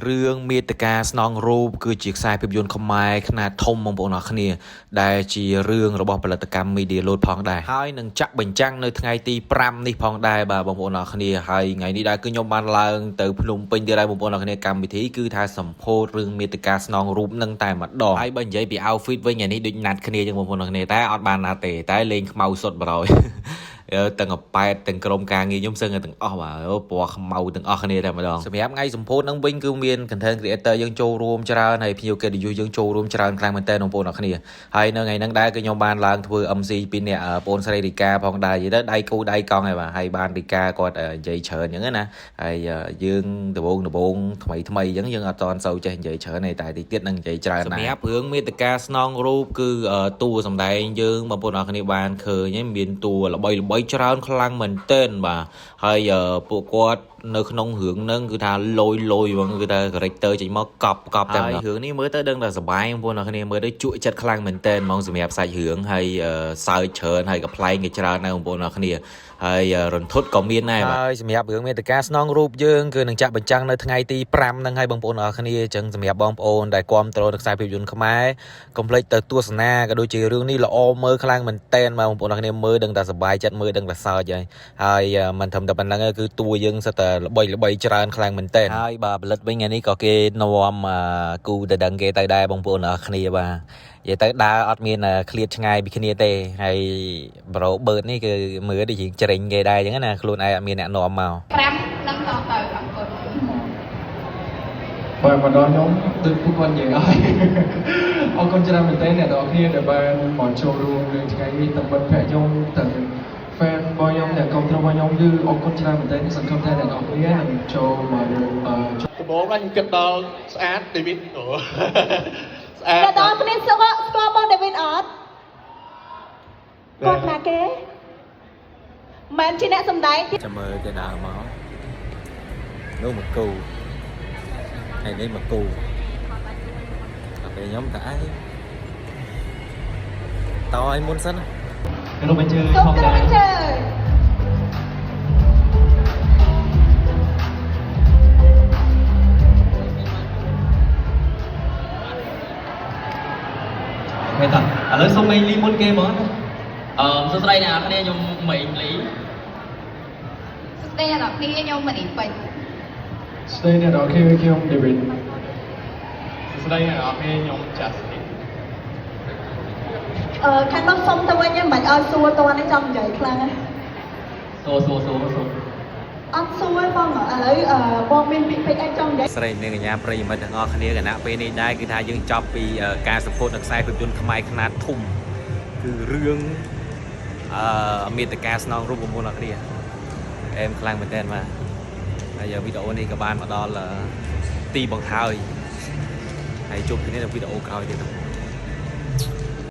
រឿងមាតិកាស្នងរូបគឺជាខ្សែភាពយន្តខ្មែរខ្នាតធំបងប្អូនអរគ្នាដែលជារឿងរបស់ផលិតកម្ម Media Load ផងដែរហើយនឹងចាក់បញ្ចាំងនៅថ្ងៃទី5នេះផងដែរបាទបងប្អូនអរគ្នាហើយថ្ងៃនេះដែរគឺខ្ញុំបានឡើងទៅភ្នំពេញទៀតហើយបងប្អូនអរគ្នាកម្មវិធីគឺថាសម្ពោធរឿងមាតិកាស្នងរូបនឹងតែម្ដងហើយបើនិយាយពី outfit វិញថ្ងៃនេះដូចណាត់គ្នាចឹងបងប្អូនអរគ្នាតែអត់បានណាត់ទេតែលេងខ្មៅសុតបរយ ទាំងអប៉ែតទាំងក្រុមការងារខ្ញុំសឹងតែទាំងអស់បាទអូពណ៌ខ្មៅទាំងអស់គ្នាតែម្ដងសម្រាប់ថ្ងៃសម្ពោធហ្នឹងវិញគឺមាន content creator យើងចូលរួមច្រើនហើយភ្ញៀវកិត្តិយសយើងចូលរួមច្រើនខ្លាំងមែនទែនបងប្អូនអរគ្នាហើយនៅថ្ងៃហ្នឹងដែរគឺខ្ញុំបានឡើងធ្វើ MC ពីអ្នកបងស្រីរីកាផងដែរនិយាយទៅដៃគូដៃកង់ហើយបាទហើយបានរីកាគាត់និយាយច្រើនអញ្ចឹងណាហើយយើងដបងដបងថ្មីថ្មីអញ្ចឹងយើងអត់តន់សូវចេះនិយាយច្រើនទេតែតិចទៀតនឹងនិយាយច្រើនណាស់សម្រាប់រឿងមេតិកាស្នងរូបគឺតួសម្ដែងយើងបងប្អូនអរគ្នាបានឃើញមានតួល្បីល្បីច្រើនខ្លាំងមែនទែនបាទហើយពួកគាត់នៅក្នុងរឿងហ្នឹងគឺថាលយលយហ្មងគឺថា character ចេញមកកប់កប់តែម្ដងរឿងនេះមើលទៅដឹងថាសប្បាយបងប្អូនអរគ្នាមើលទៅជក់ចិត្តខ្លាំងមែនទែនហ្មងសម្រាប់សាច់រឿងហើយសើចច្រើនហើយក៏ប្លែងក៏ច្រើនដែរបងប្អូនអរគ្នាហើយរន្ធត់ក៏មានដែរបាទហើយសម្រាប់រឿងមេតិកាស្នងរូបយើងគឺនឹងចាក់បញ្ចាំងនៅថ្ងៃទី5ហ្នឹងហើយបងប្អូនអរគ្នាអញ្ចឹងសម្រាប់បងប្អូនដែលគាំទ្រនៅខ្សែភាពយន្តខ្មែរកុំភ្លេចទៅទស្សនាក៏ដូចជារឿងនេះល្អមើលខ្លាំងមែនទែនបាទបងប្អូនអរគ្នាមើលដឹងតែសប្បាយចិត្តមើលដឹងតែសើចហើយហើយមិនត្រឹមតែប៉ុណ្្នឹងទេគឺតួយើងសិតតែល្បីល្បីច្រើនខ្លាំងមែនទែនហើយបាទផលិតវិញថ្ងៃនេះក៏គេនាំគូទៅដឹងគេទៅដែរបងប្អូនអរគ្នាបាទនិយាយទៅដើរអត់មានឃ្លាតឆ្ងាយពីគ្នាទេហើយប្រូបឺតនេះគឺមើលដូចជាច្រេញគេដែរអញ្ចឹងណាខ្លួនឯងអត់មានអ្នកនាំមក 5នឹងតទៅអរគុណ បាទមកដល់ខ្ញុំដូចពួកគាត់និយាយហើយ អរគុណច្រើនមែនទែនអ្នកទាំងអស់គ្នាដែលបានមកចូលរួមនៅថ្ងៃនេះទាំងមិត្តភក្តិខ្ញុំទាំង fan របស់ខ្ញុំអ្នកគ្រប់គ្រងរបស់ខ្ញុំគឺអរគុណច្រើនមែនទែនសង្ឃឹមថាអ្នកទាំងអស់គ្នានឹងចូលមកអឺ ដំបូងឡើងខ្ញុំគិតដល់ស្អាតដេវីតអូ ស្អាត អ្នកទាំងអស់គ្នាស្គាល់ស្គាល់បងដេវីតអត់គាត់ណាគេមិនជាអ្នកសម្ដែង ចាំមើលគេដើរមកនោះមកគូហើយនេះមកគូដល់ពេលខ្ញុំតែឯងតឲ្យមុនសិនណា គោរពអញ្ជើញ សូម ផងដែរ គោរពអញ្ជើញ OK តោះឥឡូវសូមមេងលីមុនគេហ្មងណា អឺសួស្តីអ្នកនរគ្នាខ្ញុំមេងលី សួស្តីអ្នកនរគ្នាខ្ញុំមនីពេជ្រ ស្ដីអ្នកទាំងអស់គ្នាខ្ញុំ David សួស្តីអ្នកនរគ្នាខ្ញុំ Justin អឺខាងនោះសុំទៅវិញមិនបាច់ឲ្យសួរតនេះចង់និយាយខ្លាំងណាស់ សួរសួរសួរសួរ អត់សួរទេបងឥឡូវអឺបងមានពាក្យពេចន៍អីចង់និយាយ ស្រីនាងកញ្ញាប្រិយមិត្តទាំងអស់គ្នាគណៈពេលនេះដែរគឺថាយើងចប់ពីការសម្ពោធនៅខ្សែភាពយន្តខ្មែរខ្នាតធំគឺរឿងអឺមេតិកាស្នងរូបមន្តអ្នកគ្នាអែមខ្លាំងមែនទែនបាទហើយវីដេអូនេះក៏បានមកដល់ទីបង្ហើយហើយជួបគ្នានៅវីដេអូក្រោយទៀត